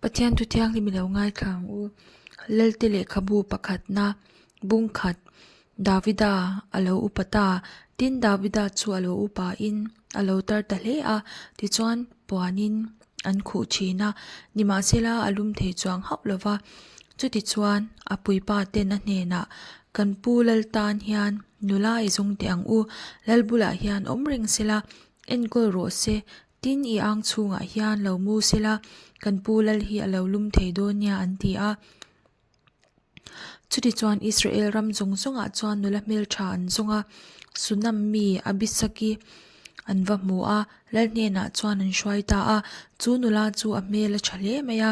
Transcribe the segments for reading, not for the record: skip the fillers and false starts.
Pathian thu thianghlim i lo ngaithla ang u. Lalte lehkhabu pakhatna bungkhat Davida a lo upa ta. Tin, Davida chu a lo upa in a lo tar ta hle a, tichuan puanin an khuh thin a, nimahsela a lum thei chuang hauh lo va. Chutichuan a puipa ten a hnenah, Kan pu Lal tan hian nula i zawng teh ang u, Lal bulah hian awm reng sela, enkawl rawh se, tin i ang chhungah hian lo mu sela, kan pu Lal hi a lo lum thei dawn nia an ti a. Chutichuan Israel ram zawng zawngah chuan nula hmeltha an zawng a, Sunam mi Abisaki an va hmu a, Lal hnenah chuan an hruai ta a. Chu nula chu a hmel a tha hle mai a,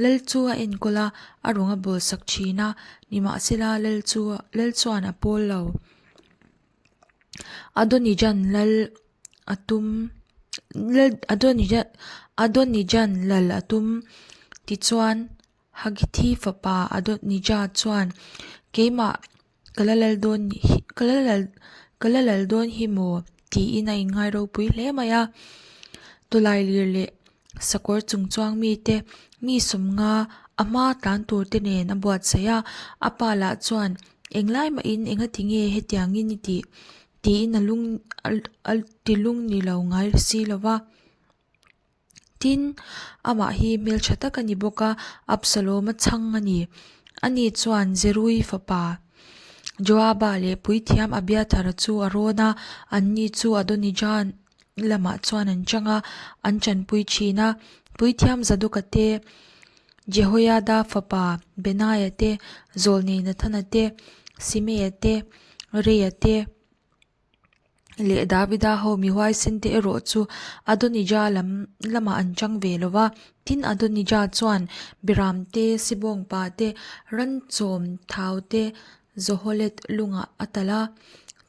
Lal chu a enkawl a, a rawng a bawlsak thin a, nimahsela Lal chu Lal chuan a pawl lo. Adonijan lal a tum lal Adonija Adonijan lal a tum tichuan Hagithi fapa Adonija chuan keimah ka la lal dawn hi ka la lal ka la lal dawn hi maw tiin a inngai ropui hle mai a. Tawlailir leh sakawr chung chuang mite mi sawmnga a hma tlan tur te nen a buatsaih a, a pa lah chuan englai mahin engati nge hetiangin i tih tiin a lung a ti lung ni lo ngai si lo va. Tin, amah hi hmeltha tak a ni bawk a, Absalom-a chhang a ni. Ani chuan Zerui fapa Joaba leh puithiam Abiathara chu a rawn a, anni chu Adonijah lamah chuan an chang a, an chanpui thin a. Puithiam Zadoka te, Jehoiada fapa Benaia te, Zawlnei Nathana te, Simeia te, Reia te, leh Davida ho mi huaisen te erawh chu Adonija lam lamah an chang ve lo va. Tin, Adonija chuan Biram te, Sibawngpa te, Ranchawm thau te Zoholet lungah a talh a,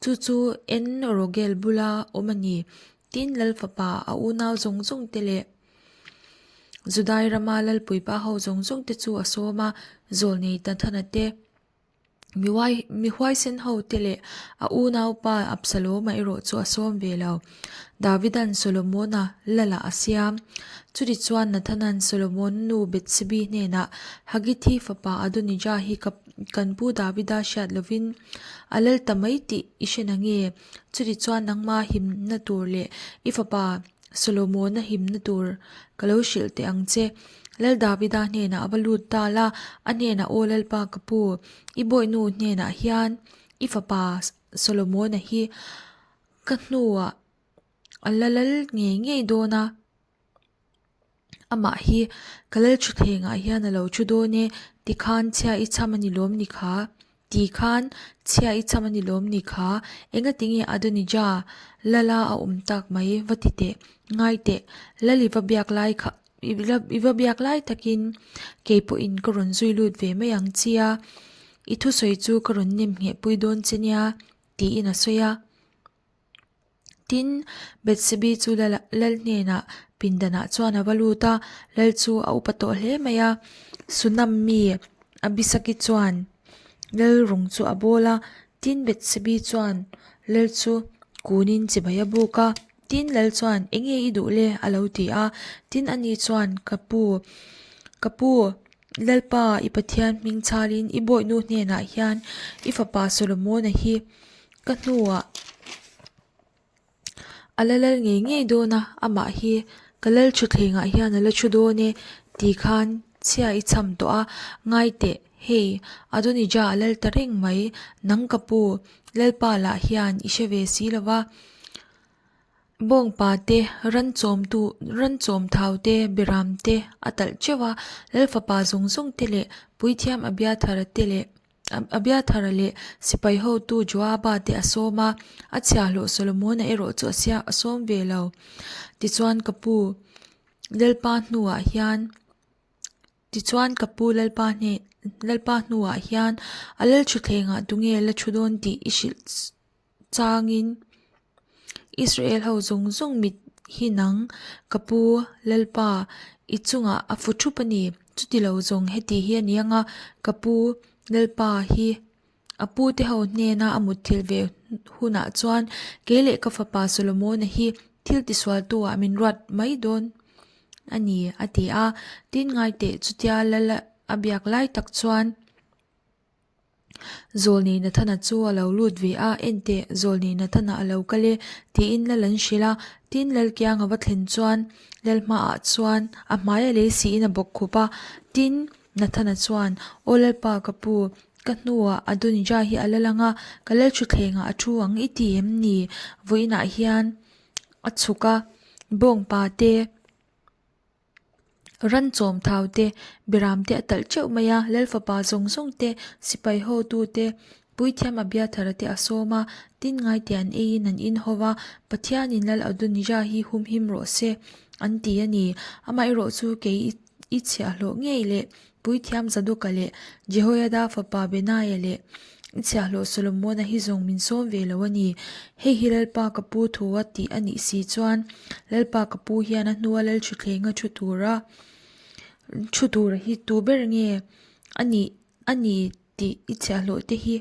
chu chu En Rogel bula awm a ni. Tin, Lal fapa a unau zawng zawng te leh Judai rama Lalpuipa ho zawng zawng te chu a sawm a, Zawlnei Nathana te, Mi huaisen ho te leh a unaupa Absaloma erawh chu a sawm ve lo. Davida'n Solomona lalah a siam. Chutichuan Nathana'n Solomona nu Bethsebi hnenah, Hagithi fapa Adonijah hi ka kan pu Davida hriat lovin a lal ta mai tih i hre na nge? Chutichuan nangma himna tur leh i fapa Solomona himna tur ka lo hrilh teh ang che. Lal Davida hnenah a va lut ta la, a hnenah, Aw Lalpa ka pu, i bawihnu hnenah hian i fapa Solomona hi ka hnuah a la lal ngei ngei dawn a, amah hi ka lal thutthlengah hian a lo thu dawn e, tikhan chhia i chham a ni lawm ni kha? Ti khan chhia i cham a ni lawm ni kha? Engatinge Adonijah lala a awm tak mai va ti teh? Ngai teh, lal i va biak lai kha i va biak lai takin kei pawhin ka rawn zui lut ve mai ang chia, i thusawi chu ka rawn nem ngheh pui dawn che nia, tiin a sawi a. Tin, Bethsebi chu lal hnenah pindanah chuan a va lut a, lal chu a upa tawh hle mai a. Sunam mi Abisaki chuan lal rawng chu a bawl a, tin Bethsebi chuan lal chu kunin chibai a buk a. Tin, lal chuan, Enge i duh le? a lo ti a. Tin, ani chuan, Ka pu, ka pu, Lalpa, i Pathian hming chhalin i bawihnu hnenah hian i fapa Solomona hi Ka hnuah a la lal ngei ngei dawn a, amah hi ka lal thutthlengah hian a la thu dawn e tih khan chhia i cham tawh a, ngai teh, hei Adonijah a lal ta reng mai, nang ka pu, Lalpa lah hian i hre ve si lo va. Bawngpa te, ranchawmtu, ranchawm thau te, Biram te a talh teuh a, Lalfapa zawng zawng te leh Puithiam Abiathara te leh Abiathara leh sipai hotu Joaba te a sawm a, a chhiahhlawh Solomona erawh chu a sia a sawm ve lo. Tichuan ka pu Lalpa hnuah hian Tichuan ka pu Lalpa hne Lalpa hnuah hian a lal thutthlengah tunge la thu dawn tih i hrilh changin Israel ho zawng zawng mit hi nang ka pu Lalpa i chungah a fu thup a ni. Chuti lo zawng heti hi a ni ang a, ka pu Lalpa hi a pu te ho hnena a mutthilh ve hunah chuan kei leh ka fapa Solomona hi thil tisualtu ah min ruat mai dawn. a ni, a ti a. Tin, ngaiteh chutia lal a biak lai tak chuan Zawlnei Nathana chu a lo lut ve a, Enteh, Zawlnei Nathana a lo kal e, tiin lal an hrilh a. Tin, lal kiang a va thlen chuan lal hmaah chuan a hmai a lei siin a bawk khup a. Tin, Nathana chuan, Aw Lalpa, ka pu, ka hnuah Adonijah hi a la lang a, ka lalthutthlengah a thu ang i ti em ni? Vawiinah hian a chhuk a, bawngpa te, Ran chawm thau te, Biram te a talh teuh mai a, Lal fapa zawng zawng te, sipai hotu te, Puithiam Abiathara te a sawm a, tin ngaite an eiin an in ho va, Pathianin Lal Adonijah hi humhim rawh se, an ti a ni. Amaherawh chu kei i chhiahhlawh ngei leh Puithiam Zadoka leh Jehoiada fapa Benaia leh i chhiahhlawh Solomona hi zawng min sawm ve lo a ni. Hei hi Lalpa ka pu thu a tih a nih si chuan Lalpa ka pu hian a hnua Lalthuthleng a thu tura thu tura hi tu ber nge a nih a ni tih i chhiahhlawh te hi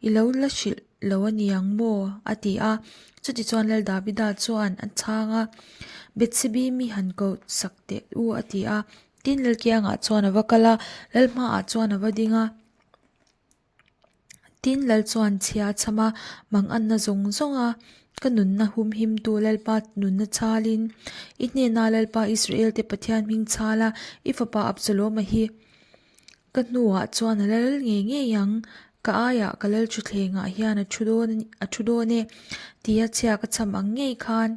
i lo la hrilh lo a ni ang maw? a ti a. Chutichuan Lal Davida chuan a chhang a, Bethsebi mi han koh sak teh u a ti a. Tin, Lalkiangah chuan a va kal a, Lal hmaah chuan a va ding a. Tin, Lal chuan chhia a chham a, Manganna zawng zawnga ka nunna humhimtu Lalpa nunna chhalin, i hnena Lalpa Israel-te Pathian hming chhala i fapa Absalom-a hi ka hnuah chuan a la lal ngei ngei ang, ka aiah ka lal thuthlengah hian a thu dawn a thu dawn e, tia chhia ka chham ang ngei khan.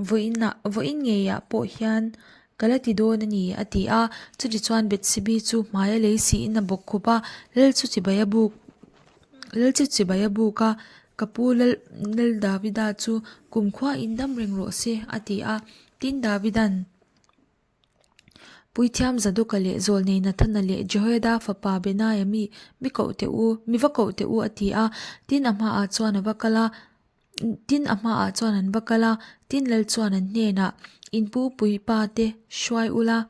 Vawiinah, vawiin ngeiah pawh hian ka la ti dawn a ni, a ti a. Chutichuan Bethsebi chu hmaia lei siin a bawk khup a, Lal chu chibai a buk, Lal chu chibai a buk a, Ka pu Lal, Lal Davida chu kumkhuain dam reng rawh se, a ti a. Tin, Davida'n. Puithiam Zadoka leh Zawlnei Nathana leh Jehoiada fapa Benaia mi mi koh teh u, mi va koh teh u a ti a. Tin, a hmaah chuan a va kal a, tin, a hmaah chuan an va kal a, tin lal chuan an hnenah, In pu puipa te hruai ula,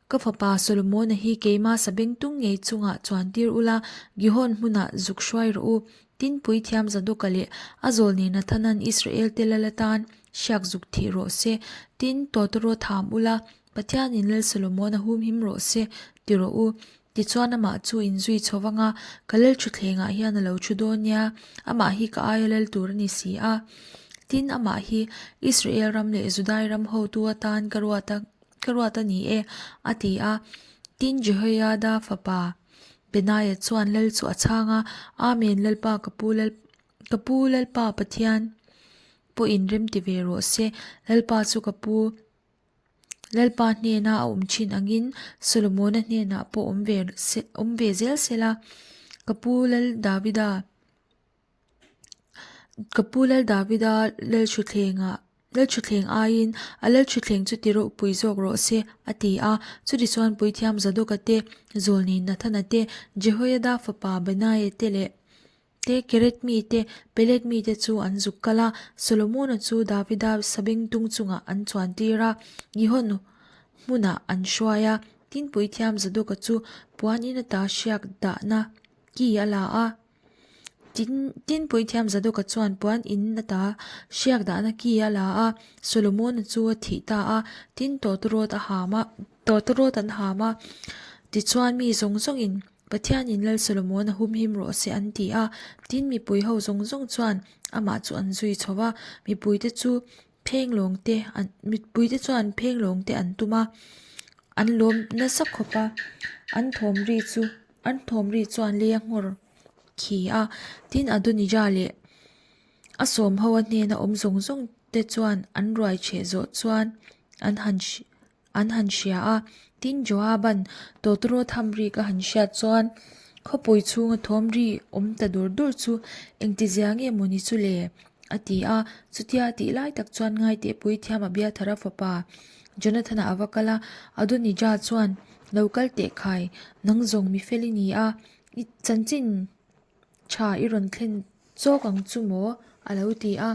ka fapa Solomona hi keima sabengtung ngei chungah chuan tir ula, Gihon hmunah zuk hruai rawh u. Tin, Puithiam Zadoka leh a Zawlnei Nathana'n Israel-te lal atan hriak zuk thih rawh se. Tin, tawtawraw tham ula, Pathianin Lal Solomon a humhim rawh se, ti rawh u. Tichuan amah chu inzui chho vang a, ka lal thutthlengah hian a lo thu dawn nia, amah hi ka aia lal tur a ni si a. Tin, amah hi Israel ram leh Judai ram hotu atan ka ruat a, ka ruat a ni e, a ti a. Tin, Jehoiada fapa Benaia chuan lal chu a chhang a, Amen, Lalpa ka pu lal, ka pu Lalpa Pathian pawhin rem ti ve rawh se, Lalpa chu ka pu Lalpa hnena a awm thin angin Solomona hnenah pawh awm ve se awm ve zel sela, ka pu Lal Davida Ka pu Lal Davida Lalthutthlengah Lalthutthleng aiin a Lalthutthleng chu ti ropui zawk rawh se, a ti a. Chutichuan Puithiam Zadoka te, Zawlnei Nathana te, Jehoiada fapa Benaia te leh te Keret mite, Pelet mite chu an zuk kal a. Solomona chu Davida sabengtung chungah an chuantir a, Gihon hmunah an hruai a. Tin, Puithiam Zadoka chu puan in ata hriak dahna ki a la a. Tin, tin Puithiam Zadoka chuan puan in ata hriak dahna ki a la a, Solomona chu a thih ta a, tin tawtawrawt a ham a, tawtawrawt an ham a. Tichuan mi zawng zawngin, Pathianin Lal Solomona humhim rawh se an ti a, tin mipui ho zawng zawng chuan amah chu an zui chho va, mipuite chu phenglawng te an, mipuite chuan phenglawng te an tum a, an lawm nasa khawp a, an thawm ri chu An thawm ri chuan lei a nghawr khi a, tin Adonijah leh a sawm ho a hnena awm zawng zawng te chuan an ruai cheh zawh chuan an han an han hria a, tin Joaban tawtawrawt ham ri ka han hriat chuan khawpui chhunga thawm ri awm ta dur dur chu engtizia nge mawni chu le? a ti a, chutia a tih lai tak chuan ngaiteh puithiam Abiathara fapa Jonathana a va kal a, Adonijah chuan Lo kal teh khai, nang zawng mi fel i ni a, i chanchin tha i rawn thlen chawk ang chu maw? a lo ti a.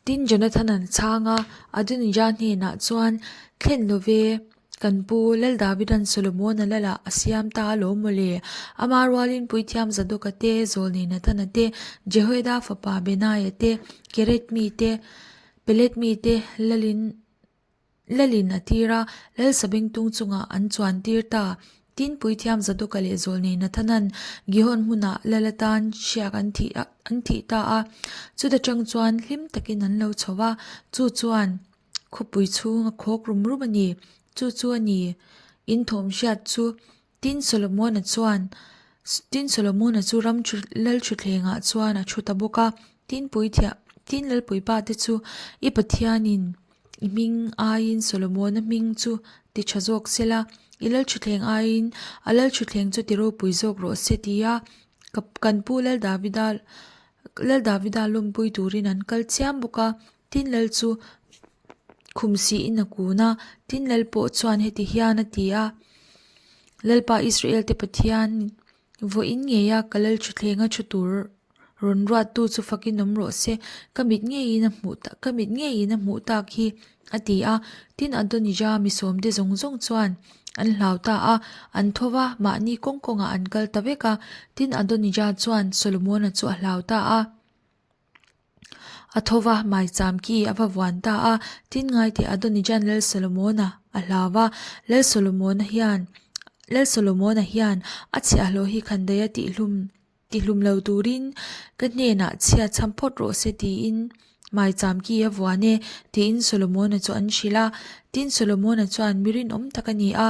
Tin, Jonathan an chhang a, Adonijah hnenah chuan, Thlen lo ve, kan pu Lal Davida'n Solomona lalah a siam ta alawm maw le? Ama rualin puithiam Zadoka te, Zawlnei Nathana te, Jehoiada fapa Benaia te, Keret mite, Pelet mite lalin. Lalin a tir a, Lal sabengtung chungah an chuan tir ta. Tin, Puithiam Zadoka leh Zawlnei Nathana'n Gihon hmunah Lal atan hriak an thih an thih ta a. Chuta tang chuan hlim takin an lo chho va, chu chuan khawpui chhung a khawk rum rum a ni. Chu chu a ni, in thawm hriat chu. Tin, Solomona chuan Tin, Solomona chu ram lal thutthlengah chuan a thu ta bawk a. Tin, Puithiam Tin, Lalpuipa te chu i Pathianin I hming aiin Solomona hming chu ti tha zawk se la, i lalthutthleng aiin a lalthutthleng chu ti ropui zawk rawh se tia ka kan pu Lal Davida Lal Davida lawmpui turin an kal chiam bawk a, tin lal chu khum siin a kun a, tin lal pawh chuan heti hian a ti a, Lalpa Israel te Pathian Vawiin ngeia ka lalthuthleng a thu tur rawn ruattu chu fakin awm rawh se, ka mit ngeiin a hmuh tak ka mit ngeiin a hmuh tak hi, a ti a. Tin, Adonijah mi sawmte zawng zawng chuan an hlau ta a, an tho va, mahni kawng kawngah an kal ta vek a. Tin, Adonijah chuan Solomona chu a hlau ta a. A tho va, maicham ki a va vuan ta a. Tin ngaiteh Adonijan Lal Solomona a hlau va, Lal Solomona hian Lal Solomona hian a chhiahhlawh hi khandaih a tihlum tihlum lo turin ka hnenah chhia chham phawt rawh se tiin maicham ki a vuan e tiin Solomona chu an hrilh a. Tin Solomona chuan mi rinawm tak a ni a.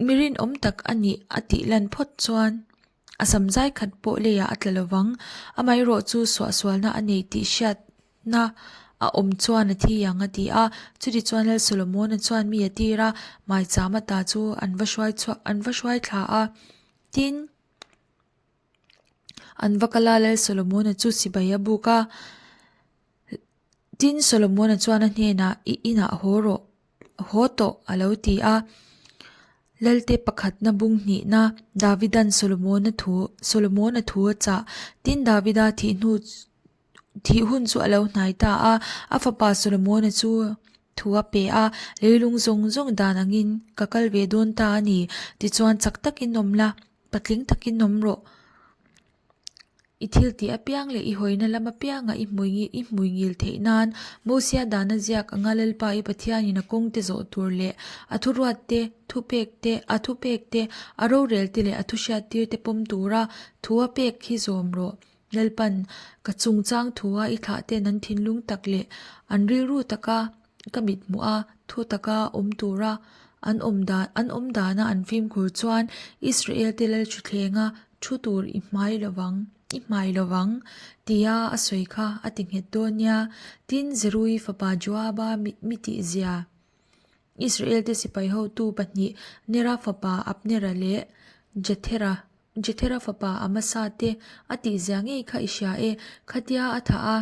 Mi rinawm tak a nih a tih lan phawt chuan a sam zai khat pawh leiah a tla lovang. Amaherawh chu suahsualna a nei tih hriatna a awm chuan a thi ang a ti a. Chutichuan Lal Solomona chuan mi a tir a, maicham ata chu an va hruai chhuah an va hruai thla a. Tin, an va kal a, Lal Solomona chu sipai a buk a. Tin, Solomona chuan a hnenah, I inah haw rawh, haw tawh, a lo ti a. Lalte pakhatna bung hnihna, Davidan Solomona thu, Solomona thu a chah. Tin, Davida thih hnu, thih hun chu a lo hnai ta a, a fapa Solomona chu thu a pe a, Leilung zawng zawng dan angin ka kal ve dawn ta a ni, tichuan chak takin awm la, patling takin awm rawh. I thil tih apiang leh i hawina lam apianga i hmui i hmui ngil theih nan Mosia dana ziak anga Lalpa i Pathianin a kawngte zawh tur leh a thuruat te, thupek te, a thupek te, a rorel te leh a thuhriattir te pawm tura thu a pek hi zawm rawh. Lalpan ka chungchang thua i thlah ten an thinlung tak leh an rilru taka Ka mit hmuh a, thu taka awm tura an awm dan an awm dana an fimkhur chuan Israel te lalthutthlenga thu tur i hmai lovang i hmai lovang tia a sawi kha a ti nghet dawn nia. Tin, Zerui fapa Joaba mi tihzia Israel te sipai hotu pahnih Nera fapa Abnera leh Jethera Jethera fapa Amasa te a tihzia ngei kha i hria e, khatia a thah a.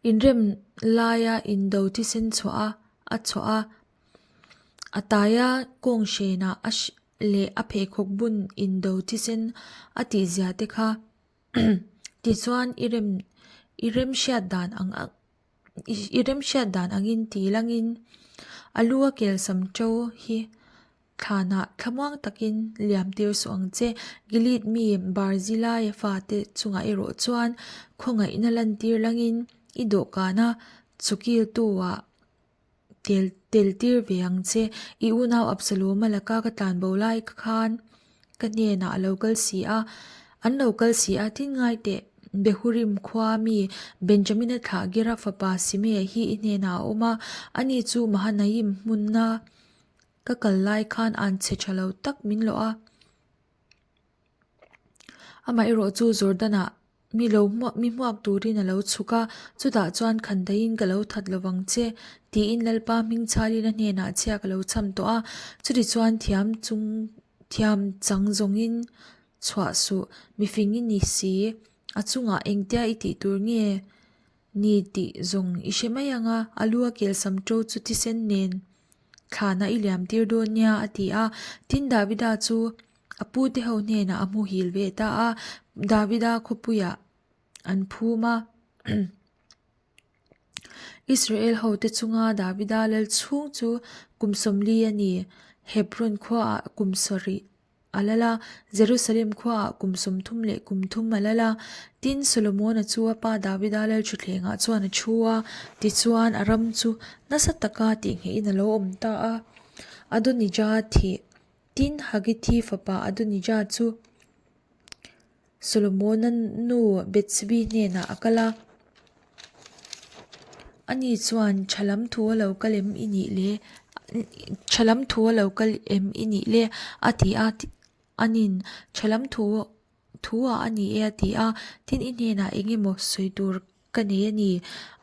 Inrem laia indo thisen chhuah a a chhuah a, a taia kawng hrenah a leh a pheikhawk bun indo thisen a tih zia te kha tichuan i rem i rem hriat dan ang ang i rem hriat dan angin ti langin a lu a kelsam to hi. Thlanah thlamuang takin liam tir suh ang che. Gilead mi Barzillai fate chungah erawh chuan khawngaihna lantir langin i dawhkana chukiltu-ah tel tel tir ve ang che. I unau Absalom-a laka ka tlanbo lai khan ka hnenah a lo kal si a, an lo kal si a, tin ngai teh. Behurim khua mi Benjamina thlah Gera fapa Simea hi i hnenah a awm a, ani chu Mahanaim hmunna Ka kal lai khan an chhe tha lo tak min lawh a. Amaherawh chu Jordan-ah mi lo hmuak mi hmuak turin a lo chhuk a, chutah chuan khandaiin ka lo that lo vang che tiin Lalpa hming chhalin a hnenah chhia ka lo chham tawh a. Chutichuan thiam chung thiam chang zawngin chhuah suh, mifing i ni si, a chungah engtia i tih tur nge? Ni tih zawng i hre mai ang a, a lu a kelsam ṭo chu thisen nen thlanah i liam tir dawn nia a ti a. Tin Davida chu a pute ho hnenah a hmuhil ve ta a, Davida khawpuiah an phum a. Israel hote chunga Davida lal chhung chu kum 40 a ni, Hebron khuaah kum sarih. a lal a, Jerusalem khuaah kum 30 leh kum thum a lal a. Tin, Solomona chu a pa Davida lalṭhutthlengah chuan a ṭhu a, tichuan a ram chu nasa taka tihnghehin a lo awm ta a. Adonija thih Tin, Hagithi fapa Adonija chu Solomona nu Bethsebi hnenah a kal a. Ani chuan, Tha lam thu a lo kal em i nih le? Tha lam thu a lo kal em i nih le? a ti a. Anin, Tha lam thu thu ah a ni e a ti a. Tin, i hnenah eng emaw sawi tur ka nei a ni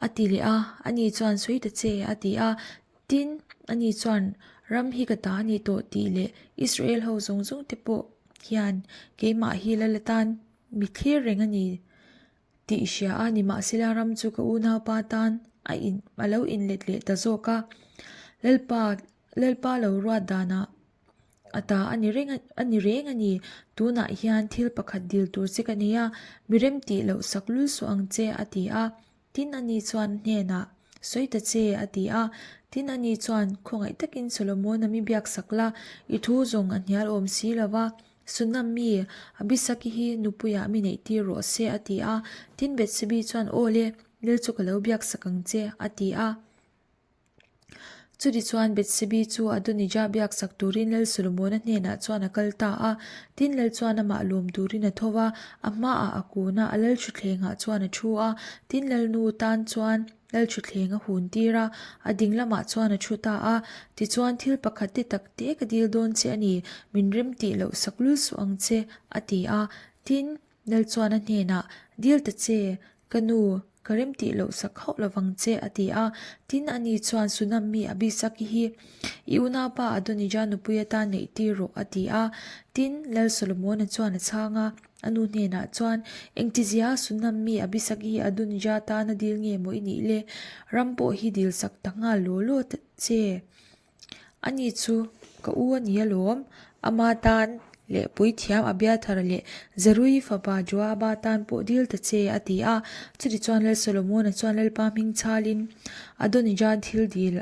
a ti leh a. Ani chuan, Sawi ta che a ti a. Tin, ani chuan, Ram hi ka ta a ni tawh tih leh Israel ho zawng zawng te pawh hian keimah hi lal atan mi thlir reng a ni tih i hria a, nimahsela ram chu ka unaupa tan a in a lo inlet leh ta zawk a. Lalpa Lalpa lo ruat danah a ta a ni reng a ni reng a ni. Tunah hian thil pakhat dil tur che ka nei a, mi rem tih loh sak lul suh ang che a ti a. Tin ani chuan hnenah, Sawi ta che a ti a. Tin ani chuan, Khawngaih takin Solomon-a mi biak sak la, i thu zawng a hnial awm si lo va, Sunam mi Abisaki hi nupuiah mi neih tir rawh se a ti a. Tin Bethsebi chuan, Aw le, lel chu ka lo biak sak ang che a ti a. Chutichuan Bethsebi chu Adonijah biak sak turin Lal Solomona hnenah chuan a kal ta a. Tin, Lal chuan amah lawm turin a tho va, a hmaah a kun a, a lalthutthlengah chuan a thu a. Tin, Lalnu tan chuan lalthutthleng a hun tir a, a ding lamah chuan a thu ta a. Tichuan, Thil pakhat te tak te ka dil dawn che a ni, min rem tih loh sak lul suh ang che, a ti a. Tin, Lal chuan a hnenah, Dil ta che, ka nu, ka rem tih loh sak hauh lovang che, a ti a. Tin, ani chuan Sunam mi Abisaki hi i unaupa Adonijah nupui atan neih tir rawh, a ti a. Tin, Lal Solomona chuan a chhang a, a nu hnenah chuan, Engtizia Sunam mi Abisaki hi Adonijah tana dil nge maw i nih le? Ram pawh hi dil sak ta nghal law law ta che. Ani chu ka u a ni alawm, ama tan leh puithiam Abiathara leh Zeruii fapa Joaba tan pawh dil ta che, a ti a. Chutichuan Lal Solomona chuan Lalpa hming chhalin Adonijah thil dil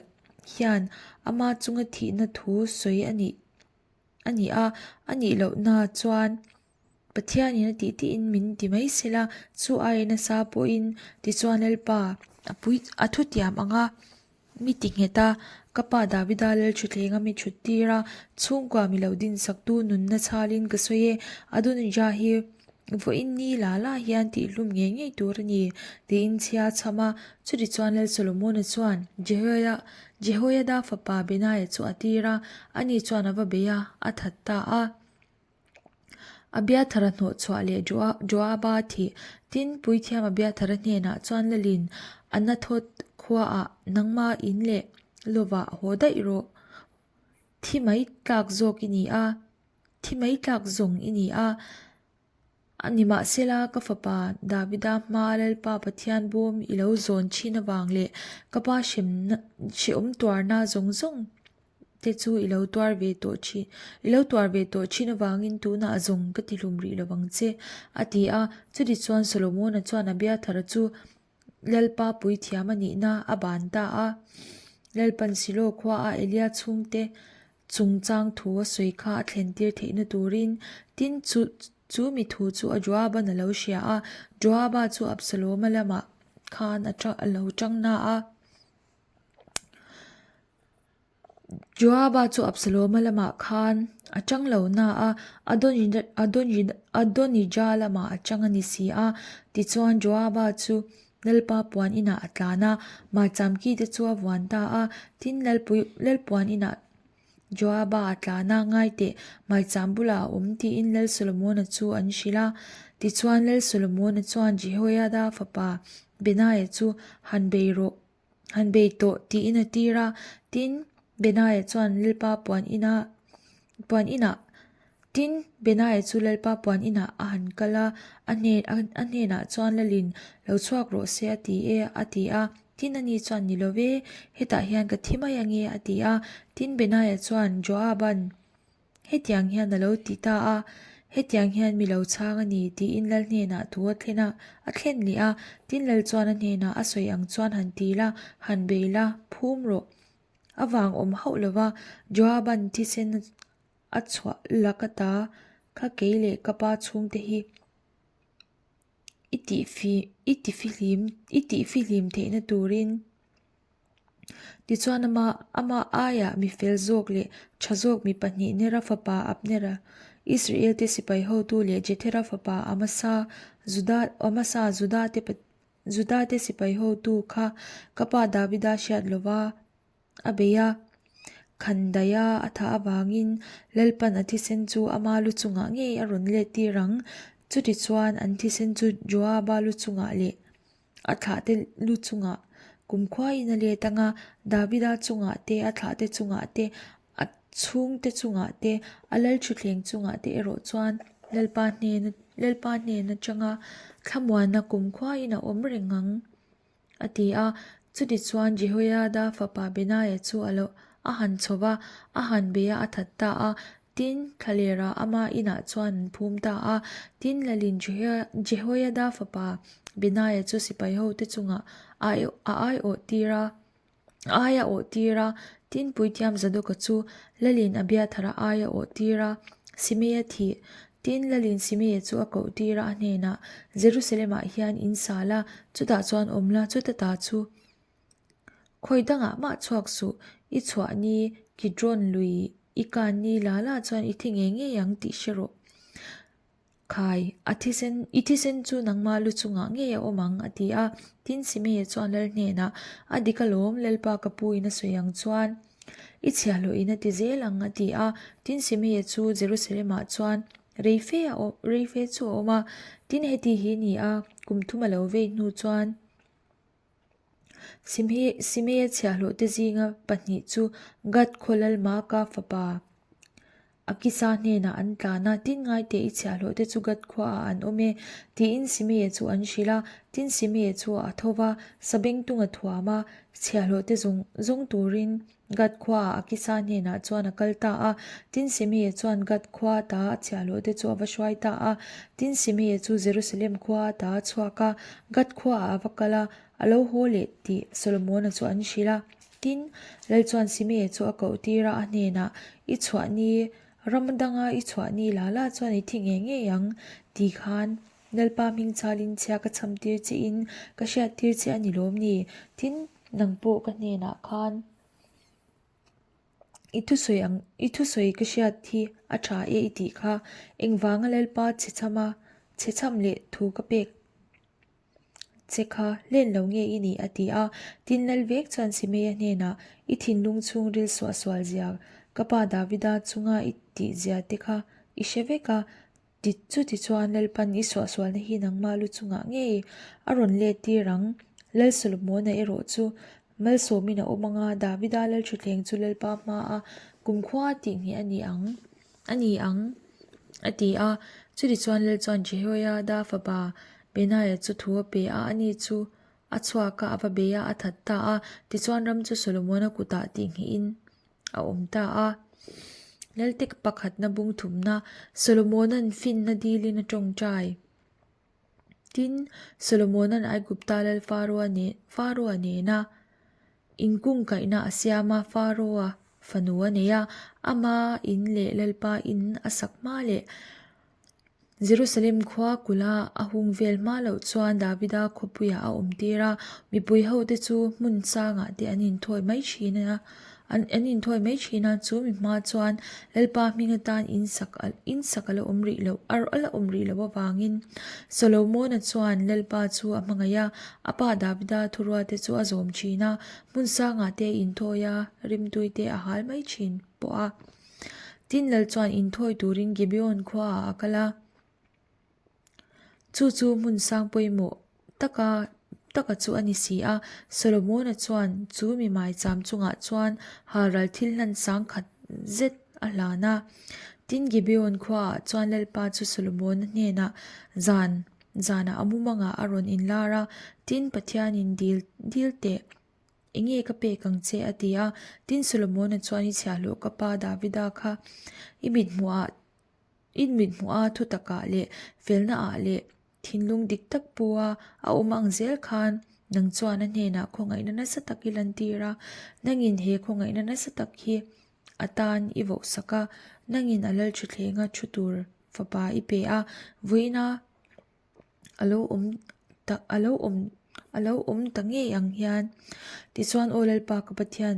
hian ama chunga thihna thu sawi a nih a ni a, a nih lohna chuan Pathianin a tih tiin min ti mai sela, chu aia nasa pawhin tichuan Lalpa a pui a thutiam ang a, mi ti nghet a, ka pa Davida lalthuthleng a mi thut tir a, chhungkua mi lo dinsaktu nunna chhalin ka sawi e, Adonijah hi vawiin ni la la hian tihhlum ngei ngei tur a ni, tiin chhia a chham a. Chutichuan Lal Solomona chuan Jehoiada fapa Benaiah chu a tir a, ani chuan a va bei a, a that ta a. Abiathara hnawhchhuah leh Joaba thih. Tin, puithiam Abiathara hnenah chuan Lalin Anathoth khuaah nangma in leh lovah haw daih rawh. Thi mai tlak zawk i ni a, thi mai tlak zawng i ni a. Nimahsela, ka fapa Davida hmaa Lalpa Pathian bawm i lo zawn thin avang leh ka pa hremna hrehawm tuarna zawng zawng te chu i lo tuar ve tawh thin, i lo tuar ve tawh thin avangin tunah zawng ka ti hlum rih lovang che, a ti a. Chutichuan Solomona chuan Abiathara chu Lalpa puithiam a nihna a ban ta a. Lalpan Silo khuaa Elia chhungte chungchang thu a sawi kha a thlentir theihna turin tin chu chu mi thu chu a Joaban a lo hria a. Joaba chu Absaloma lamah khan a lo tang na a. Joaba chu Absaloma lamah khan a tang lo na a, Adonijah lamah a tang a ni si a. Tichuan Joaba chu Lalpa puan inah a tlan a, Maicham ki te chu a vuan ta a. Tin, Lalpuan inah Joaba a tlan a, Ngai teh, Maicham bulah a awm tiin Lal Solomona chu an hrilh a. Tichuan Lal Solomona chuan Jehoiada fapa Benaiah chu han bei rawh. Han bei tawh tiin a tir a, tin Benaiah chuan Lalpa puan inah puan inah tin Benaiah chu Lalpa puan inah a han kal a, a hnen a hnenah chuan Lalin lo chhuak rawh se a ti e a ti a, tin ani chuan ni lo ve, hetah hian ka thi mai ange a ti a, tin Benaiah chuan Joaban Hetiang hian a lo ti ta a, Hetiang hian mi lo chhang a ni, tiin Lal hnenah thu a thlen a, a thlen leh a. Tin Lal chuan a hnenah a sawi ang chuan han ti la, han bei la, phum rawh. A vang awm hauh lo va, Joaban thisen. a chhuah lak ata kha kei leh ka pa chhungte hi i tih i tifihlim i tihfihlim theihna turin Tichuan ama ama aiah mi fel zawk leh tha zawk mi pahnih Nera fapa Abnera, Israel te sipai hotu leh Jethera fapa Amasa, Juda Amasa Juda te Juda te sipai hotu kha ka pa Davida hriat lova a bei a, Khandaia a thah avangin Lalpan a thisen chu ama lu chungah ngei a rawn let tir ang. Chutichuan an thisen chu Joaba lu chungah leh A thlahte lu chungah kumkhuaiin a let ang a, Davida chungah te, a thlahte chungah te, a chhungte chungah te, a lalthutthleng chungah te erawh chuan Lalpa hnen Lalpa hnen atanga thlamuanna kumkhuaiin a awm reng ang, a ti a. Chutichuan Jehoiada fapa Benaia chu a lo a han chho va, a han bei a, a that ta a. Tin, thlalerah ama inah chuan an phum ta a. Tin, Lalin Jehoiada fapa Benaia chu sipai hote chungah a aiawh tir a, a ai a awh tir a. Tin, puithiam Zadoka chu Lalin Abiathara ai a awh tir a, Simeia thih. Tin, Lalin Simeia chu a koh tir a, a hnenah, Jerusalem-ah hian in sa la, chutah chuan awm la, chuta ta chu Khawi dangah mah chhuak suh, i chhuah ni Kidron lui i kan ni la la chuan i thi ngei ngei ang tih hre rawh. Khai, a thisen, i thisen chu nangmah lu chungah ngei a awm ang, a ti a. Tin, Simeia chuan lal hnenah, A dik alawm, Lalpa ka pu in a sawi ang chuan i chhiahhlawhin a ti zel ang, a ti a. Tin, Simeia chu Jerusalem-ah chuan rei fe a awm, rei fe chu a awm a. Tin, heti hi ni a, kum thum a lo vei hnu chuan, Simeia chhiahhlawhte zinga pahnih chu Gad khaw lal Maaka fapa Akisa hnenah an tlan a, Tin ngaite i chhiahhlawhte chu Gad khuaah an awm e, tiin Simeia chu an hrilh a. Tin Simeia chu a tho va, sabengtung a thuam a, chhiahhlawhte zawng zawng turin Gad khuaah Akisa hnenah chuan a kal ta a. Tin, Simeia chuan Gad khua ta a chhiahhlawhte chu a va hruai ta a. Tin, Simeia chu Jerusalem khua ta a chhuak a, Gad khuaah a va kal a, a lo haw leh tih Solomona chu an hrilh a. Tin, Lal chuan Simeia chu a koh tir a, a hnenah, I chhuah ni, ram danga i chhuah ni la la chuan i thi ngei ngei ang, ti khan Lalpa hming chalin chhia ka cham tir che in ka hriat tir che a ni lawm ni? Tin, nang pawh ka hnenah khan i thusawi ang i thusawi ka hriat hi a tha e i tih kha engvanga Lalpa chhe chama chhe cham leh thu ka pek che kha hlen lo nge i nih a ti a. Tin, Lal vek chuan Simeia hnenah i thinlung chhungril suahsual zia ka pa Davida chunga i tih zia te kha i hre vek a, Ti chuti chuan Lalpan i suahsualna hi nangmah lu chungah ngei a rawn let tir ang. Lal Solomona erawh chu malsawmin a awm ang a, Davida lalthutthleng chu Lalpa hmaa kumkhua tih ngheh a ni ang, a ni ang, a ti a. Chuti chuan Lal chuan Jehoiada fapa Benaia chu thu a pe a, ani chu a chhuak a, a va bei a, a that ta a. Tichuan ram chu Solomona kutah tih nghehin a awm ta a. Lalte pakhatna bung thumna Solomona'n finna dilin a tawngtai. Tin, Solomona'n Aigupta lal Faroa nen Faroa nena inkungkaihna a siam a, Faroa fanu a nei a, ama in leh Lalpa in a sak hma leh Jerusalem khua kula a hung vel hma loh chuan Davida khawpuiah a awm tir a, mipui hote chu hmun sangah te an inthawi mai thin a, an an inthawi mai thin a, chu mi hma chuan Lalpa hming atan in sak in sak a la awm rih loh a la awm rih loh avangin Solomona chuan Lalpa chu a hmangaih a, a pa Davida thuruate chu a zawm thin a, hmun sangah te a inthawi a, rimtui te a hal mai thin pawh a. Tin, Lal chuan inthawi turin Gibeon khuaah a kal a. Chu chu hmun sang pawimawh taka taka chu a ni si a. Solomona chuan chu mi maicham chungah chuan halral thil hlan sang khat zet a hlan a. Tin, Gibeon khuaah chuan Lalpa chu Solomona hnenah zan zanah a mumangah a rawn inlar a. Tin, Pathianin dil dil teh. Enge ka pek ang che? a ti a. Tin, Solomona chuan i chhiahhlawh ka pa Davida kha i mithmuhah i mithmuha thutakah leh felnaah leh thinlung dik tak pu a a awm ang zel khan nang chuan a hnenah khawngaihna nasa tak i lantir a, nangin he khawngaihna nasa tak hi. atan i vohsak a, nangin a lalṭhuthlenga ṭhu tur fapa i pe a, vawiina a lo awm ta a lo awm a lo awm ta ngei ang hian. Tichuan, Aw Lalpa ka Pathian,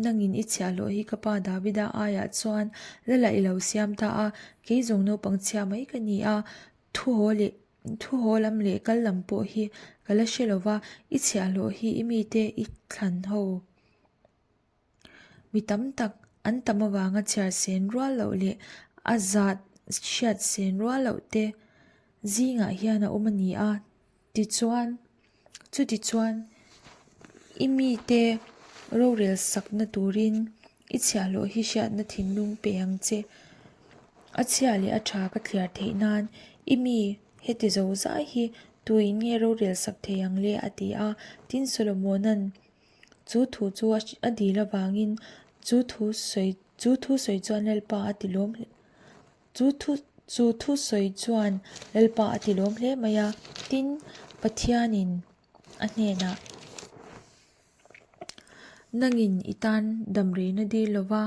nangin i chhiahhlawh hi ka pa Davida aiah chuan Lala i lo siam ta a, kei zawng naupang chhia mai ka ni a, thu haw leh thu haw lam leh kal lam pawh hi ka la hre lo va, i chhiahhlawh hi i mite i thlan ho. Mi tam tak an tam avanga chhiar sen rual loh leh a zat hriat sen rual loh te zingah hian a awm a ni a. Tichuan, chutichuan i mite rorel sakna turin i chhiahhlawh hi hriatna thinlung pe ang che. A chhia leh a tha ka thliar theih nan i mi heti zo zai hi tuin nge rorel sak thei ang le a ti a. Tin, Solomona'n Chu thu chu a dil avangin chu thu sawi chu thu sawi chuan Lalpa a ti lawm hle chu thu chu thu sawi chuan Lalpa a ti lawm hle mai a. Tin, Pathianin a hnenah, Nangin i tan damreina dil lova,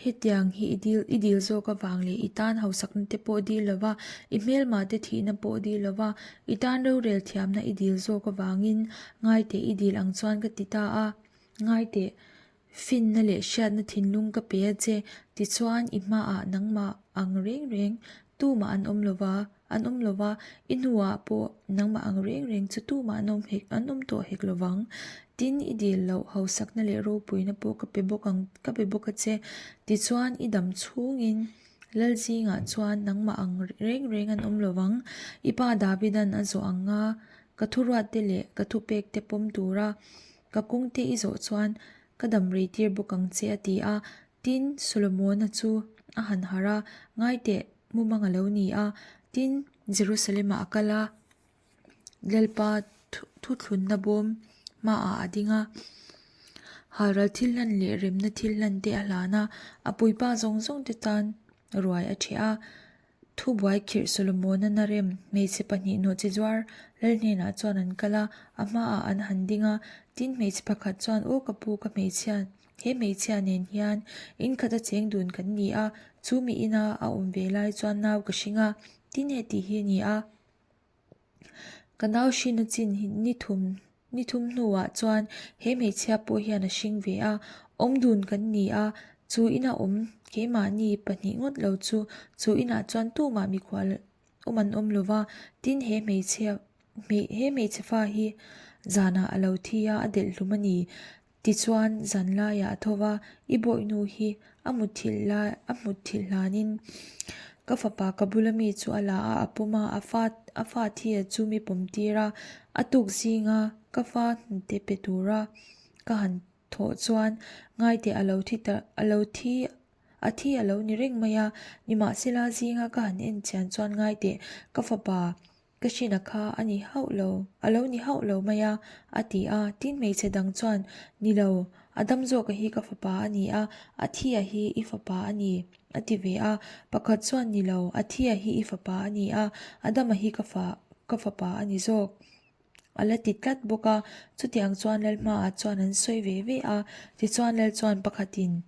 Hetiang hi i dil i dil zawk avang leh i tan hausakna te pawh dil lova, i hmelma te thihna pawh dil lova, i tan rorel thiamna i dil zawk avangin ngaiteh i dil ang chuan ka ti ta a. Ngaiteh, finna leh hriatna thinlung ka pe a che, tichuan i hmaah nangmah ang reng reng tumah an awm lova, an awm lova, i hnuah pawh nangmah ang reng reng chu tumah an awm hek an awm tawh hek lovang. Tin, i dil loh hausakna leh ropuina pawh ka pe bawk ang ka pe bawk a che. Tichuan, i dam chhungin Lal zingah chuan nangmah ang reng reng an awm lovang. I pa Davidan a zawh ang nga, ka thuruatte leh ka thupekte pawm tura ka kawngte i zawh chuan ka dam rei tir bawk ang che a ti a. Tin, Solomona chu a han harh a, Ngaiteh, mumang a lo ni a, tin, Jerusalem-ah a kal a, Lalpa thuthlunna bawm hmaah a ding a, halral thil hlan leh remna thil hlan te a hlan a, a puipa zawng zawng te tan ruai a ṭheh a. Thubuai khirh Solomona na rem hmeichhe pahnih nawhchizuar lal hnenah chuan an kal a, a hmaah an han ding a, tin hmeichhe pakhat chuan, Aw ka pu, ka hmeichhia, He hmeichhia nen hian in khat a cheng dun kan ni a, chu mi ina a awm ve lai chuan nau ka hring a, tin heti hi a ni a. Ka nau hrin a chin hi ni thum ni thum hnuah chuan he hmeichhia pawh hian a hring ve a, awm dun kan ni a, chu ina awm keimahni pahnih ngawt lo chu chu inah chuan tumah mikhual awm an awm lo va, tin he hmeichhia he hmeichhe fa hi zanah a lo thi a, a delh hlum a ni. Tichuan, zanlaiah a tho va, i bawihnu hi a mutthilh lai a mutthilh hlanin ka fapa ka bula mi chu a la a, a pawm a, a fa a fa thia chu mi pawm tir a, a tuk zinga ka fa hnute pe tura ka han thawh chuan ngaite a lo thi ta a lo thi a thi a lo ni reng mai a, nimahsela zinga ka han en chian chuan ngaite ka fapa Ka hrinah kha a ni hauh lo, a lo ni hauh lo mai a, a ti a. Tin hmeichhe dang chuan, Ni lo, a dam zawka hi ka fapa a ni a, a thia hi i fapa a ni, a ti ve a. Pakhat chuan, Ni lo, a thia hi i fapa a ni a, a dama hi ka fa, ka fapa a ni zawk, a la ti tlat bawk a. Chutiang chuan Lalhmaah chuan an sawi ve ve a. Tichuan Lal chuan pakhatin.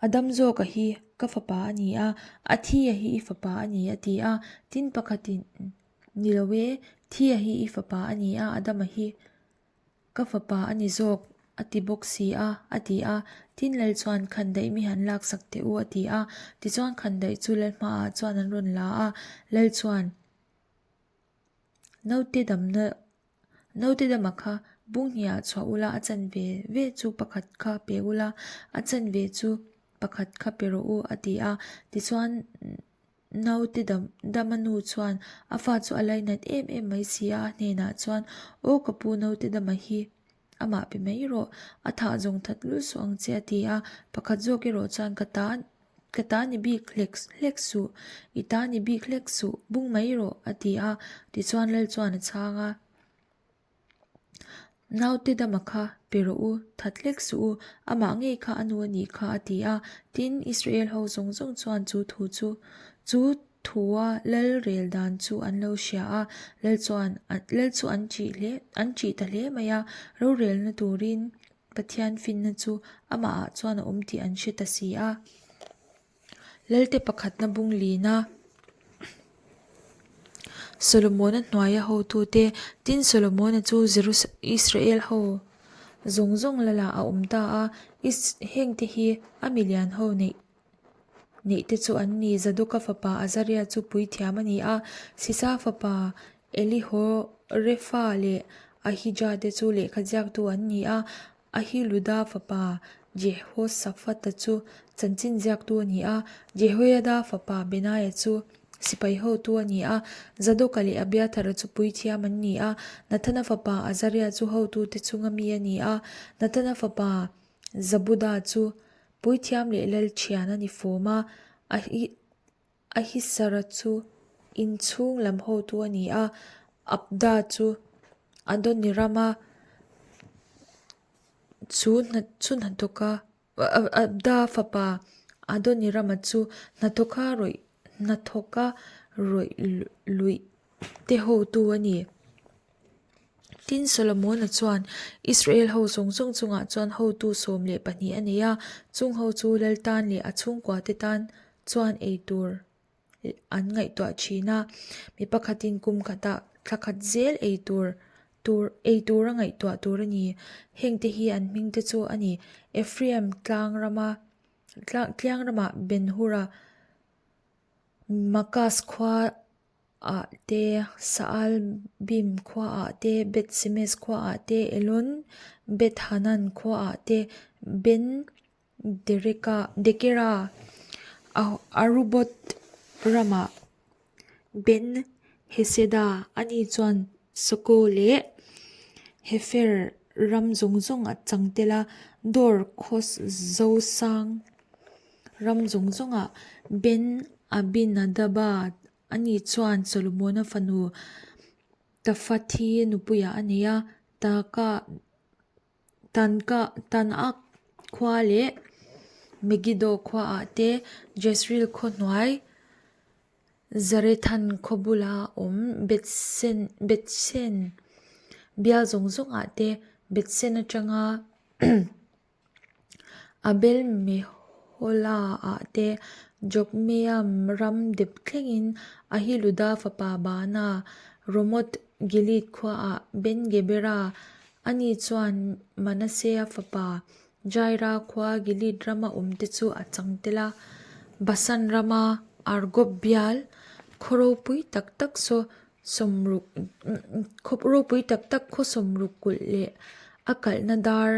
A dam zawka hi ka fapa a ni a, a thi a hi i fapa a ni a ti a. Tin pakhatin, Ni lo e, thi a hi i fapa a ni a, a dama hi ka fapa a ni zawk a ti bawk si a, a ti a. Tin Lal chuan, Khandaih mi han laksak teh u a ti a. Tichuan Khandaih chu Lal hmaah chuan an rawn la a, Lal chuan, Naute damna Naute dama kha bung hniah chhuah ula a chanve ve chu pakhat kha pe ula, a chanve chu pakhat kha pe rawh u a ti a. Tichuan naute dam dama nu chuan a fa chu a lainat em em mai si a, a hnenah chuan Aw ka pu naute dama hi amah pe mai rawh, a thah zawng that lul suh ang che a ti a. Pakhat zawk erawh chuan ka ta Ka ta ni bik hlek hlek suh, i ta ni bik hlek suh, bung mai rawh, a ti a. Tichuan Lal chuan a chhang a, Naute dama kha pe rawh u, that hlek suh u, amah ngei kha a nu a nih kha, a ti a. Tin, Israel ho zawng zawng chuan chu thu chu, chu thua Lal rel dan chu an lo hria a, Lal chuan, Lal chu an ṭih hle, an ṭih ta hle mai a, rorelna turin. Pathian finna chu amahah chuan a awm tih an hre ta si a. Lalte pakhatna bung lina Solomona hnuaia hotute tin Solomona chu Israel ho zawng zawng lalah a awm ta a, hengte hi a milian ho neih neihte chu an ni. Zadoka fapa Azaria chu puithiam a ni a, Sisa fapa Elihorefa leh Ahija te chu lehkha ziaktu an ni a, Ahiluda fapa Jehoshafata chu chanchin ziaktu a ni a, Jehoiada fapa Benaia chu sipai hotu a ni a, Zadoka leh Abiathara chu puithiam an ni a, Nathana fapa Azaria chu hotute chunga mi a ni a, Nathana fapa Zabuda chu puithiam leh lal thian a ni fawm a, Ahisara chu inchhung lam hotu a ni a, Abda chu Adonirama chu chu hnathawka Abda fapa Adonirama chu hnathawka rawih hnathawka rawih luih te hotu a ni. Tin, Solomona chuan Israel ho zawng zawng chungah chuan hotu 12 a nei a, chung ho chu lal tan leh a chhungkuate tan chuan ei tur an ngaihtuah thin a. Mi pakhatin kum khatah thla khat zel ei tur tur ei tur a ngaihtuah tur a ni. Hengte hi an hmingte chu a ni, Ephraim tlang rama tliang ramah Ben-Hura, Makas khua ah te, Saalbim khua ah te, Beth Semes khua ah te, Elon Beth Hanan khua ah te, Ben Dereka Dekera Aruboth ramah Ben Heseda ani chuan Soko leh Hefer ram zawng zawng a chang tel a, Dor khaw zosang ram zawng zawngah Ben Abinadaba ani chuan Solomona fanu Tafathi nupuiah a nei a, Taka Tanak khua leh Megiddo khuaah te Jezreel khaw hnuai Zarethan khaw bula awm Bethshen bial zawng zawngah te Bethshen atanga Abel Mehola-ah te Jokmeam ram dep thlengin Ahiluda fapa Baana, Ramoth Gilead khuaah Ben-Gebera, ani chuan Manasea fapa Jaira khua Gilead rama awmte chu a chang tel a. Basan rama Argob bial khaw ropui tak tak saw sawmruk khaw ropui tak tak khaw sawmruk kulh leh a kalhna dar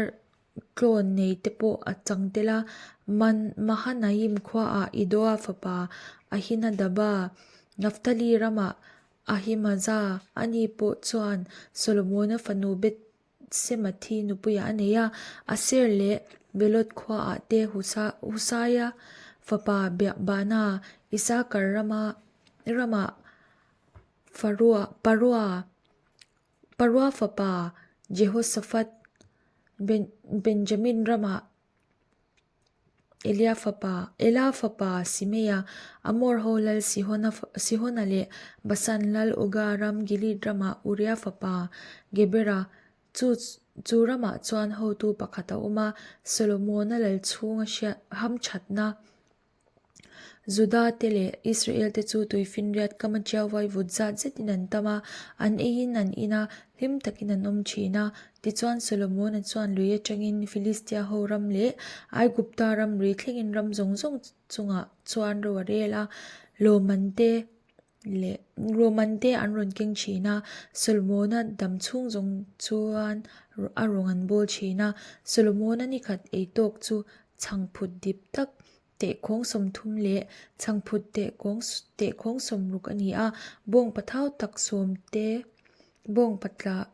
tlawn nei te pawh a chang tel a. Man Mahanaim khuaah Idoa fapa Ahinadaba Naphtali ramah Ahimaza ani pawh chuan Solomona fanu Bet Semathi nupuiah a nei a, Aser leh Beloth khuaah te Husaia fapa Bana Isakar rama ramah Farua Parua Parua fapa Jehoshaphat Benjamin ramah Elia fapa, Ela fapa Simeia, Amor ho lal Sihona Sihona leh Basan lal Oga ram Gilead ramah Uria fapa Gebera, chu chu ramah chuan hotu pakhat a awm a, Solomona lal chhunga hriat hamthatna Juda te leh Israel te chu tuifinriat kama tiauai vut zat zetin an tam a, an eiin an in a, hlim takin an awm thin a. Tichuan Solomona chuan lui atangin Filistia ho ram leh Aigupta ramri thlengin ram zawng zawng chungah chuan ro a rel a, lawmman te leh lawmman te an rawn keng thin a, Solomona dam chhung zawng chuan a rawng an bawl thin a. Solomona nikhat ei tawk chu chhangphut dip tak Tehkhawng 30 leh chhangphut tehkawng tehkhawng 60 a ni a, bawngpa thau tak sawm te, bawngpa tla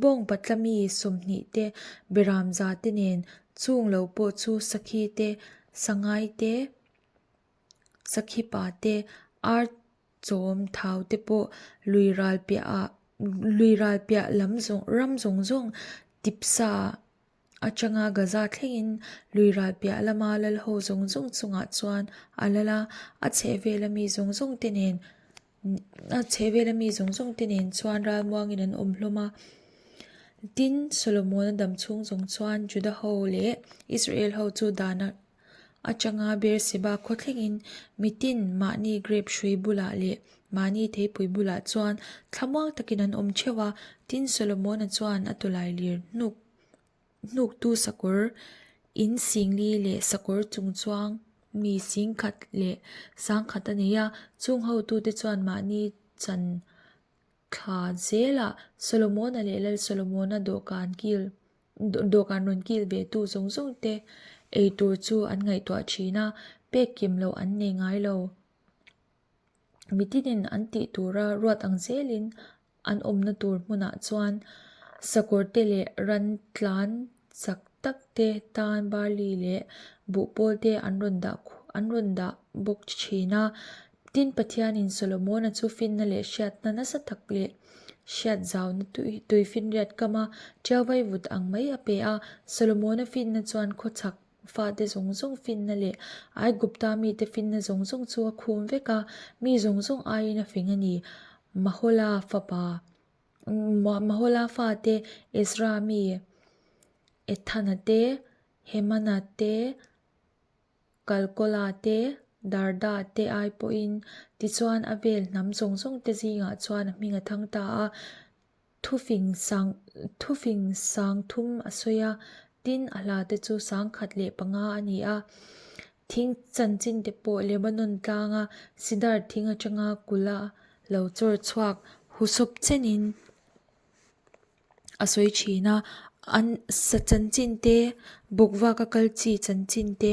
bawngpa tla mi 20 te, beram za te nen chung lo pawh chu sakhi te, sangai te, sakhi pa te, ar chawm thau te pawh lui ral piah ah lui ral piah lam zawng ram zawng zawng tipsa atanga Gaza thlengin lui ral piah lama lal ho zawng zawng chungah chuan a lal a, a chhehvela mi zawng zawng te nen a chhehvela mi zawng zawng te nen chuan ralmuangin an awm hlawm a. Tin, Solomona dam chhung zawng chuan Juda-ho leh Israel-ho chu dan atanga Beerseba khaw thlengin mitin mahni grep hrui bulah leh mahni theipui bulah chuan thlamuang takin an awm theuh a. Tin, Solomona chuan a tawlai lir hnuk Hnuktu sakawr in singli leh sakawr chungchuang mi singkhat leh sangkhat a nei a, chung hotute chuan mahni chan thla zelah Solomona leh Lal Solomona dawhkan kil dawhkan rawn kil ve tu zawng zawng te ei tur chu an ngaihtuah thin a, pek kim loh an nei ngai lo. Mitinin an tih tura ruat ang zelin An awmna tur hmunah chuan sakawrte leh ran tlan chak tak te tan barley leh buhpawl te an rawn dah an rawn dah bawk thin a. Tin, Pathianin Solomona chu finna leh hriatna nasa tak leh hriat zauna tuifinriat kama ṭiau vaivut ang mai a pe a. Solomona finna chuan khawchhak fate zawng zawng finna leh Aigupta mite finna zawng zawng chu a khum vek a, mi zawng zawng aiin a fing a ni. Mahola fapa, Mahola fate Ezra mi Ethana te, Hemana te, Kalkola te, Darda te ai pawhin tichuan a vel hnam zawng zawng te zingah chuan a hming a thang ta a. Thufing sang thufing sang thum a sawi a, tin a hla te chu 1005 a ni a. Thing chanchin te pawh Lebanon tlanga sidar thing atanga kula lo chawr chhuak husawp chenin a sawi thin a. An sa chanchin te, bawkvaka kal chi chanchin te,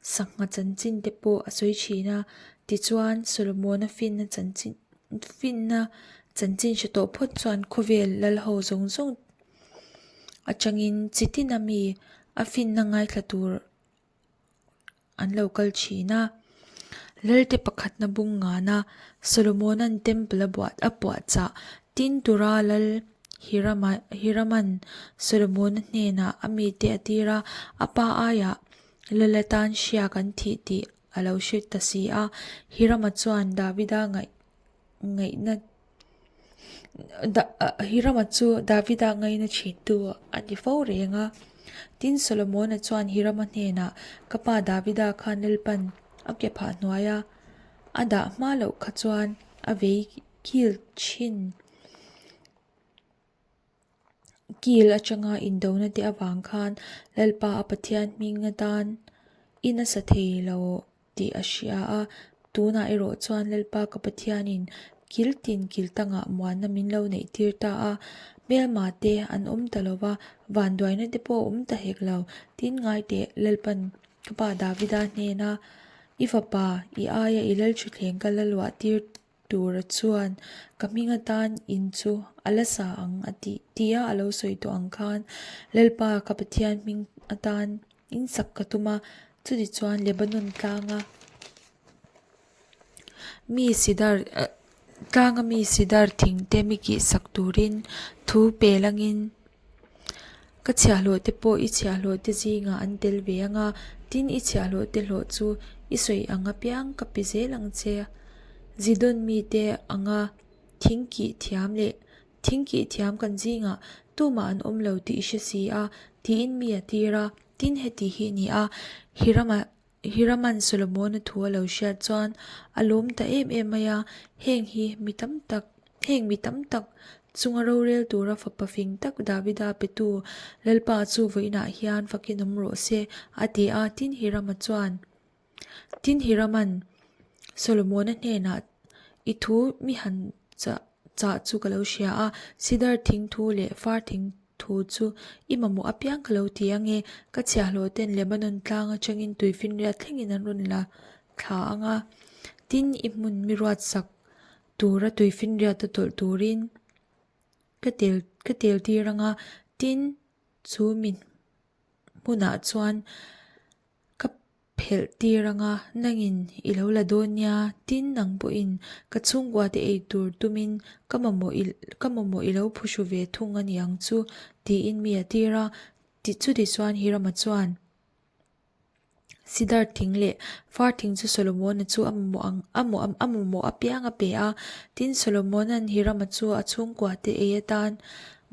Sangha chanchin te pawh a sawi thin a, tichuan Solomona finna chanchin finna chanchin hre tawh phawt chuan khawvel lal ho zawng zawng atangin chi tin a mi a finna ngaithla tur an lo kal thin a. Lalte pakhatna bung ngana Solomona'n temple a buah a puahchah tin tura lal Hirama Hirama'n Solomona hnenah a mite a tir a, a pa aiah Lala tan hria kan thih tih a lo hre ta si a, Hirama chuan Davida ngaih ngaihna Hirama chu Davida ngaihna thintu a ni fo reng a. Tin, Solomona chuan Hirama hnenah, Ka pa Davida khan Lalpan a ke phah hnuai a, a dah hma loh kha chuan a vei kil thin. Kil atanga indona te avang khan Lalpa a Pathian hming atan i nasa thei lo tih a hria a, tunah erawh chuan Lalpa ka Pathianin kil tin kil tangah muanna min lo neih tir ta a, hmelma te an awm ta lo va, vanduaina te pawh a awm ta hek lo. Tin ngai teh Lalpan ka pa Davida hnena i fapa i aia i Lalthuthleng ka la luah tir Tura chuan ka hming atan in chu a la sa ang a tih tia a lo sawi tawh ang khan Lalpa ka Pathian hming atan in sak ka tum a, chutichuan Lebanon tlanga mi sidar tlanga mi sidar thing te mi kih sak turin thu pe langin ka chhiahhlawh te pawh i chhiahhlawh te zingah an tel ve ang a, tin i chhiahhlawh te hlawh chu i sawi ang apiang ka pe zel ang che. Zidon mite anga thing kih thiam leh thing kih thiam kan zingah tumah an awm lo tih i hre si a, tiin mi a tir a, tin heti hi a ni a, Hirama Hiraman Solomona thu a lo hriat chuan a lawm ta em em mai a, heng hi mi tam tak, heng mi tam tak chunga rorel tura fapa fing tak Davida petu Lalpa chu vawiinah hian fakin awm rawh se, a ti a. Tin Hirama chuan, Tin Hiraman Solomona hnenah, I thu mi han chah chah chu ka lo hria a, sidar thing thu leh far thing thu chu i mamawh apiang ka lo ti ange, ka chhiahhlawh ten Lebanon tlang atangin tuifinriat thlengin an rawn la thla ang a, tin i hmun mi ruatsak tura tuifinriata tawlh turin ka tel ka tel tir ang a, tin chu mi hmunah chuan ka phelh tir ang a, nangin i lo la dawn nia, tin nang pawhin ka chhungkua te ei tur tumin ka mamawh i ka mamawh i lo phuhru ve thung a ni ang chu tiin mi a tir a, chuti chuan Hirama chuan Sidar thing leh far thing chu Solomona chu a mamawh ang a a mamawh apiang a pe a, tin Solomona'n Hirama chu a chhungkua te ei atan.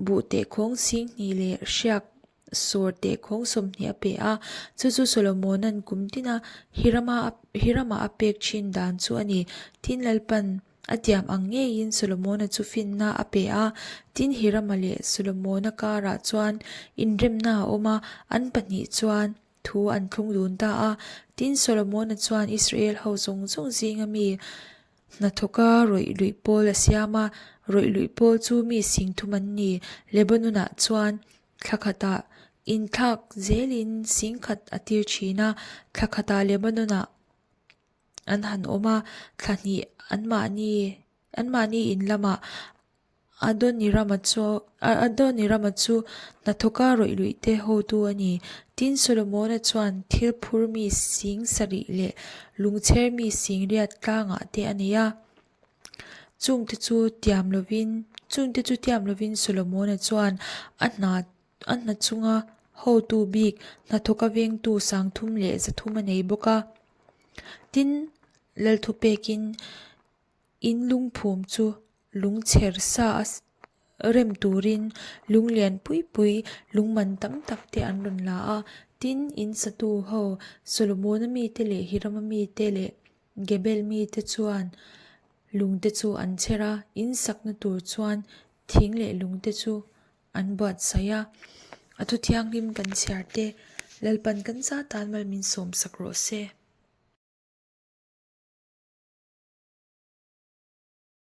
Buh tehkhawng 2000 leh hriak sawr tehkhawng 20 a pe a. Chu chu Solomona'n kum tina Hirama a pek thin dan chu a ni. Tin, Lalpan a tiam ang ngeiin Solomona chu finna a pe a. Tin, Hirama leh Solomona karah chuan inremna a awm a, an pahnih chuan thu an thlung dun ta a. Tin, Solomona chuan Israel ho zawng zawng zinga mi hnathawka rawih luih pawl a siam a, rawih luih pawl chu mi 3000 an ni. Lebanon-ah chuan thla khatah inthlak zelin 10,000 a tir thin a, thla khatah Lebanon-ah an han awm a, thla hnih anmahni anmahni in lamah Adonirama chu Adonirama chu hnathawka rawih luih te hotu a ni. Tin, Solomona chuan thil phur mi 7000 leh lungchher mi 800 tlangah te a nei a. Chungte chu tiam lovin chungte chu tiam lovin Solomona chuan a hna a hna chunga hotu bik hnathawka vengtu 3300 a nei bawk a. Tin, Lalthu pekin in lungphum chu lungchher sa a rem turin lung lian pui pui lung man tam tak te an rawn la a. Tin, in satu ho Solomona mite leh Hirama mite leh Gebel mite chuan lungte chu an chher a, in sakna tur chuan thing leh lungte chu an buatsaih a. A thu thianghlim kan chhiar te Lalpan kan zat tan mal min sawmsak rawh se.